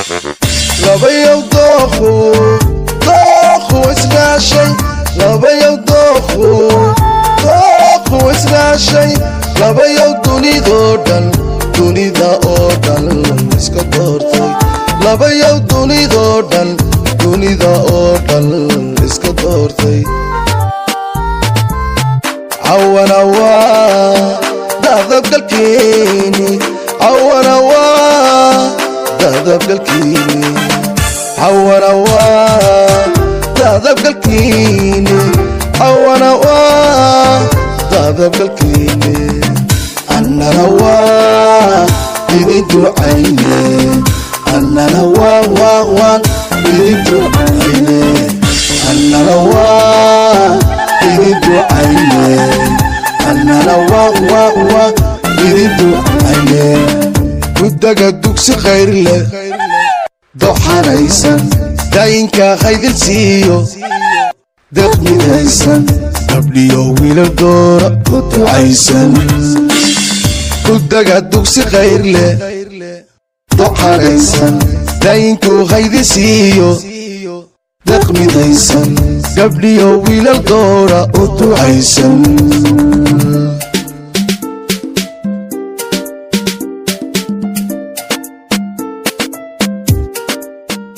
Labayow dookhu, dookhu isdhaashay. Labayow dookhu, dookhu isdhaashay. Labayow dunidoo dhan, dunida oo dhan iska doortay. Labayow dunidoo dhan, dunida oo dhan iska doortay. Cawana waa dadabgalkeeni, cawana waa dadabgalkeeni, cawana waa dadabgalkeeni, cawana waa dadabgalkeeni. Annana waa idin ducayne, annana waa waan idin ducayne, annana waa idin ducayne, annana waa idin ducayne. Guddaga dugsi khayr leh, doxanaysan, daayinka haydin siiyo, deeq midaysan, gabdhiyo wiilal doora ku ducaysan. Guddaga dugsi khayr leh, doxanaysan, daayinku haydin siiyo, deeq midaysan, gabdhiyo wiilal doora u ducaysan.